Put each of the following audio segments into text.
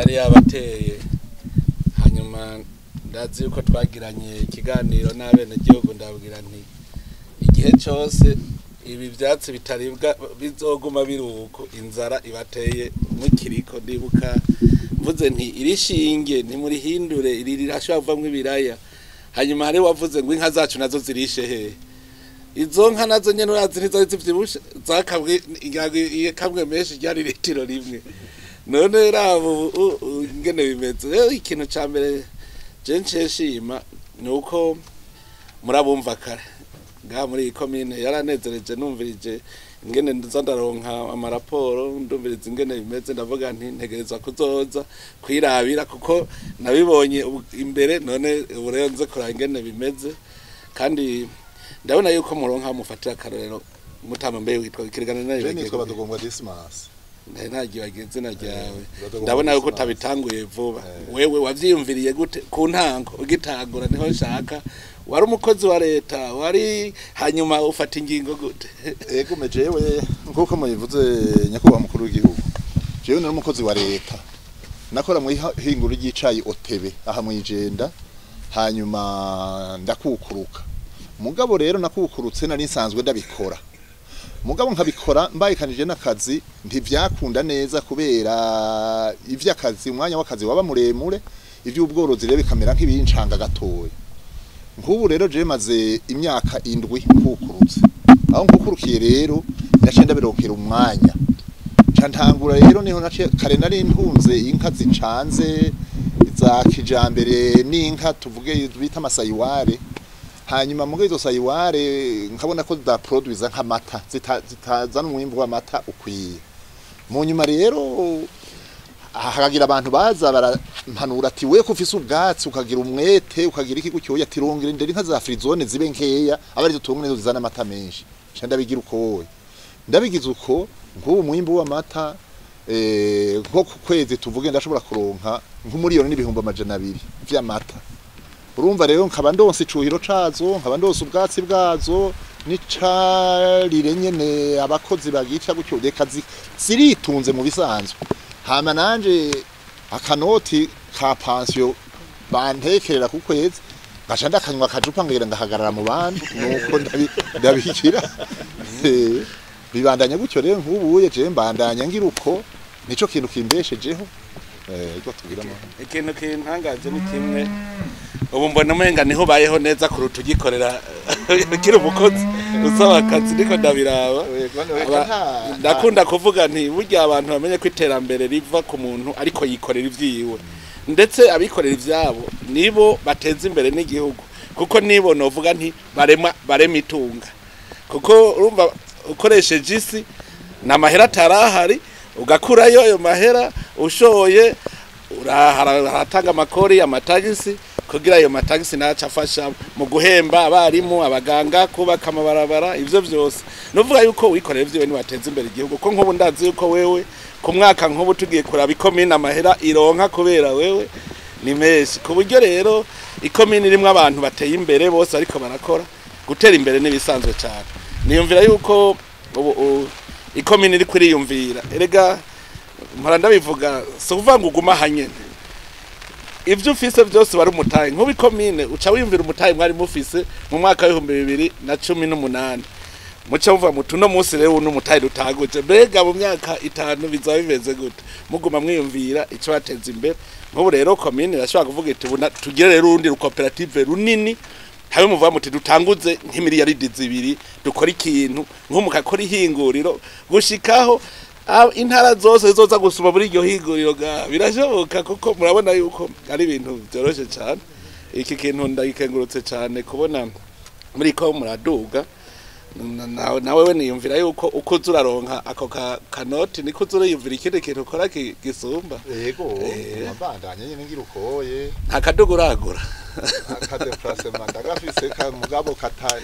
Yari yabateye. Hanyuma ndazi yuko twagiranye ikiganiro n'abenegihugu, ndabwira nti igihe cyose ibi byatsi bitaribwa bizoguma biruko inzara ibateye mukiriko. Ndibuka mvuze nti iri shinge ntimurihindure, iri rirashobora kuvamwo ibiraya. Hanyuma hari wavuze ngo inka zacu nazo zirishe hehe? Izo nka nazo nyene urazi ntizari zivyibushe, zakamwe kamwe menshi ryari litiro rimwe. None rabo ubu ingene bimeze rero, ikintu ca mbere je nshima ni uko murabumva kare ngaha muri iyi komine yaranezereje. Numvirije ingene nza ndaronka amaraporo, ndumviriza ingene bimeze, ndavuga nti ntegerezwa kuzoza kwirabira kuko nabibonye imbere. None ubu rero nze kuraba ingene bimeze, kandi ndabona yuko muronka mufatira akarorero. Mutama, mbe witwa kirigana nayo? Je nitwa Badogombwa Dismas. Nari nagiye izina ryawe. Badogombwa Ndabona yuko Dismas. utabitanguye vuba. Wewe wavyiyumviriye gute ku ntango ugitangura? Niho nshaka, wari umukozi wa leta wari, hanyuma ufata ingingo gute? Ego me, jewe nkuko mubivuze, nyakubahwa mukuru w'igihugu, jewe nari umukozi wa leta, nakora mu ihinguro ry'icayi OTB aha mwijenda. Hanyuma ndakukuruka. Mugabo rero nakukurutse nari nsanzwe ndabikora, mugabo nkabikora mbayikanije n'akazi, ntivyakunda neza kubera ivy'akazi, umwanya w'akazi waba muremure, ivy'ubworozi rero bikamera nk'ibincanga gatoya. Nk'ubu rero je maze imyaka 7 nkukurutse. Aho nkukurukiye rero naciye ndabironkera umwanya, nca ntangura rero. Niho naciye, kare nari ntunze inka zicanze za kijambere n'inka tuvuge bita amasayiware. Hanyuma muri izo sayiware nkabona ko zidaproduiza nk'amata, zitazana umwimbu w'amata ukwiye. Mu nyuma rero hakagira abantu baza barampanura ati: "We ko ufise ubwatsi, ukagira umwete, ukagira iki gutyo," ati: "Rongera nderi inka za frizone zibe nkeya, aba arizo tunga, nizo zizana amata menshi." Nca ndabigira uko. Wowe ndabigize uko, nk'ubu umwimbu w'amata nko ku kwezi tuvuge ndashobora kuronka nk'1,200,000 vy'amata. Urumva rero nkaba ndonse icuhiro cazo, nkaba ndonse ubwatsi bwazo n'icarire nyene abakozi bagica gutyo, reka ziritunze mu bisanzwe. Hama nanje akanoti ka pansiyo bantekerera ku kwezi ngaca ndakanywa akajupa, ngira ngahagarara mu bantu, nuko ndabigira. Bibandanya gutyo rero. Nk'ubuye je mbandanya ngira uko, nico kintu kimbeshejeho. Ego, tugira amahoro. Ikintu kintangaje ni kimwe: ubu mbona umenga niho ubayeho neza kuruta ugikorera, ukiri umukozi usaba akazi. Niko ndabiraba. Ndakunda kuvuga nti burya abantu bamenye ko iterambere riva ku muntu ariko yikorera ivyiwe, ndetse abikorera ivyabo nibo bateza imbere n'igihugu, kuko nibo novuga nti barema itunga, kuko urumva ukoresheje isi ni amahera atarahari, ugakurayo ayo mahera ushoye, haratanga amakori, amatagisi, kugira ayo matagisi naco afasha mu guhemba abarimu, abaganga, kubaka amabarabara, ivyo vyose. Nuvuga yuko wikorera ivyiwe nibateza imbere igihugu, ko nk'ubu ndazi yuko wewe ku mwaka, nk'ubu tugiye kuraba ikomine, amahera ironka kubera wewe ni menshi, ku buryo rero ikomine irimwo abantu bateye imbere bose ariko barakora, gutera imbere n'ibisanzwe cyane. Niyumvira yuko ubu ikomine iri kuriyumvira. Erega mpora ndabivuga, si ukuvuga ngo ugume aha nyene, ibyo ufise byose wari umutahe. Nk'ubu ikomine uca wiyumvira umutahe mwari mufise mu mwaka w'2018, muca muvuga muti: "Uno munsi rero uno mutahe dutaguje, mbega mu myaka 5 bizaba bimeze gute?" Muguma mwiyumvira ico bateza imbere. Nk'ubu rero komine irashobora kuvuga iti: "Ubu tugire rero urundi rukoperative runini," habe muvuga muti: "Dutanguze nk'imiliyaridi 2, dukora ikintu nko mukakora ihinguriro," gushikaho intara zose zizoza gusuma muri iryo hinguriro. Ga birashoboka, kuko murabona yuko ari ibintu byoroshe cyane. Iki kintu ndagikengurutse cyane kubona muri ko muraduga. Nawe we niyumvira yuko uko uza uraronka ako kanoti niko uza uriyumvira ikindi kintu ukora gisumba. Yego, mbandanye nyene ngira ukoye. Nta kaduga uragura? Akadeplacement ndagafise mugabo kata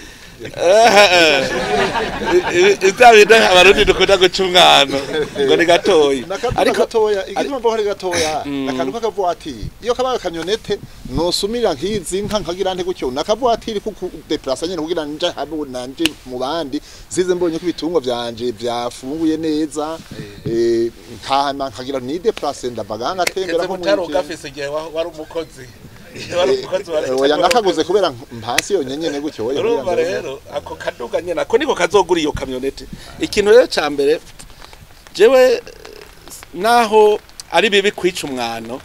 Ivya bintu abarundi dukunda guca umwano ngo ni gatoyi. Ariko gatoya igituma mvuga ari gatoya nakantu k'akavuwatiri iyo kabaye kamyonete nosumira nkizi nka nkagira nte gutyo nakavuwatiri kuku deplacer nyene kugira nje habo nanje mu bandi zize mbonye ko ibitungwa vyanje vyafunguye neza nkahama nkagira ni deplacer ndavaga ngatembera ko mu gafise igihe wari umukozi. Oya nakaguze kubera mpasi yonyene nyene gutyo oya. Urumva rero ako kaduga nyene ako niko kazogura iyo kamyonete. Ikintu rero ca mbere jewe naho ari bibi kwica umwano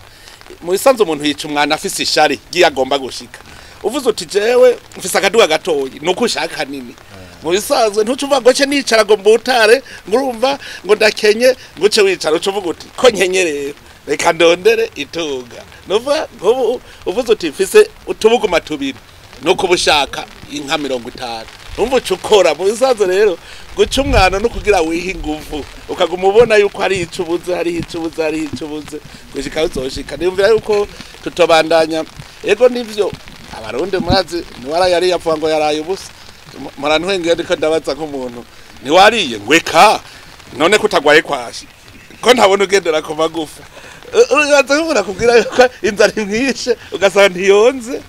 mu bisanzwe umuntu yica umwana afise ishari agomba gushika. Uvuze uti jewe mfise akaduga gatoyi nuko ushaka nini. Mu bisanzwe ntucuvuga ngo ce nicara ngo mbutare ngurumva ngo ndakenye ngo ce wicara ucuvuga uti ko nkenye rero reka ndondere itunga. Nuva nkubu uvuze uti mfise utubuguma tubiri nuko ubushaka inka 50 umva ucukora. Mu bisanzwe rero guca umwana no kugira wiha ingufu ukaguma ubona yuko hari icubuze hari icubuze hari icubuze gushika uzoshika. Niyumvira yuko tutobandanya ego nivyo abarundi murazi niwara yari yapfuye ngo yaraye ubusa murantwengeye ndiko ndabaza nk'umuntu niwariye ngweka none kutagwaye kwashi ko ntabona ugendera ku magufa. Uraza kubura kubwira yuko inzara imwishe ugasanga ntiyonze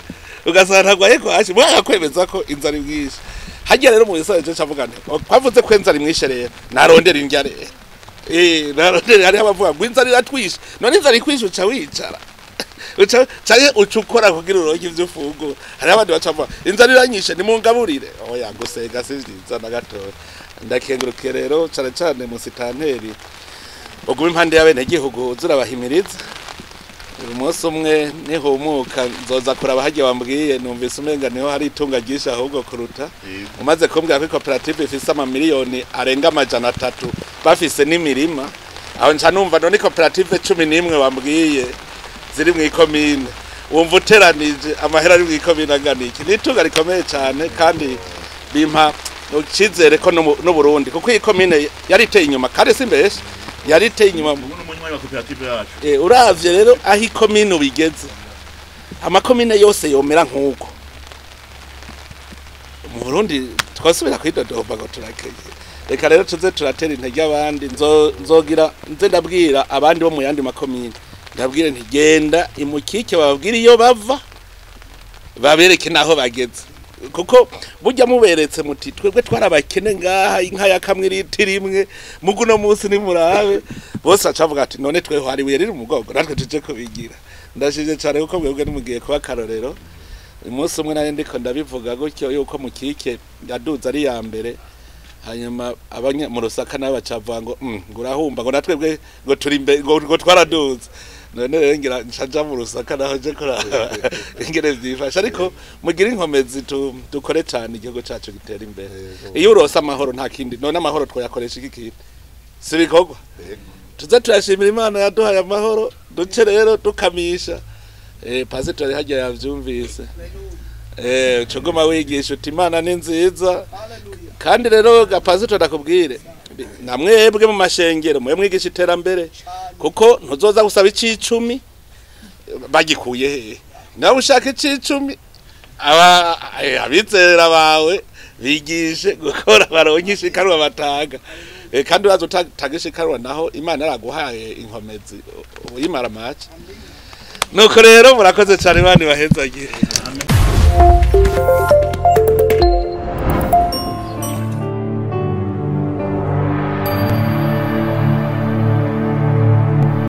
ugasanga ntagwaye kwashi mwakakwemeza ko inzara imwishe. Hajya rero mu bisanzwe cyo cavuga nti kwavuze ko inzara imwishe rero narondera indya rero narondera. Hari abavuga ngo inzara iratwishe none inzara ikwishe uca wicara uca canke ucukora kugira uronke ivyo ufungura. Hari abandi bacavuga inzara iranyishe nimungaburire. Oya gusega si vyiza na gatoya. Ndakengurukiye rero cane cane musitanteri uguma impande y'abenegihugu uzurabahimiriza. Umunsi umwe nihumuka nzoza kuraba hagiye wambwiye numvise umenga niho hari itunga ryinshi ahubwo kuruta. Umaze kumbwira ko koperative ifise amamiliyoni arenga 300 bafise n'imirima aho nca numva none koperative 11 wambwiye ziri mu ikomine wumva uteranije amahera ari mu ikomine angana iki. Ni itunga rikomeye cyane kandi bimpa icizere ko no Burundi kuko iyi komine yari iteye inyuma kandi si mbeshe yari iteye inyuma. Uravye rero aho ikomine ubigeze amakomine yose yomera nkuko mu Burundi twasubira kwidodomba ngo turakenye. Reka rero tuze turatera intege abandi nzogira nze ndabwira abandi bo mu yandi makomine ndabwire nti genda imukike bababwire iyo bava babereke naho bageze kuko burya muberetse muti twebwe twarabakene ngaha inka ya kamwe litiro imwe muguno munsi ni murabe bose acavuga ati none tweho hari ibuye riri mu mugongo natwe tuje kubigira. Ndashije cyane kuko mwebwe nimugiye kuba karorero. Umunsi umwe nari ndiko ndabivuga gutyo yuko mukike yaduza ari ya mbere hanyuma abanya mu Rusaka nabo bacavuga ngo ngo urahumba ngo natwebwe ngo turi imbe ngo twaraduza. None rero ngira ncaja mu Rusaka naho je kuraba ingere vyifasha ariko mugira inkomezi dukore cyane igihugu cacu gitera imbere. Iyo urose amahoro nta kindi none amahoro twayakoresha iki kindi si bikorwa. Tuze turashimira Imana yaduhaye amahoro duce rero dukamisha. Pastor hajya yavyumvise cuguma wigisha uti Imana ni nziza. Kandi rero gapastor ndakubwire namwebwe mu mashengero mwe mwigisha iterambere kuko ntuzoza gusaba icicumi bagikuye hehe nawe ushaka icicumi aba abizera bawe bigishe gukora baronke ishikarwa batanga. Kandi uraza utanga ishikarwa naho Imana araguhaye inkomezi uyimara make. Nuko rero murakoze cyane Imana ibahezagire. Amen.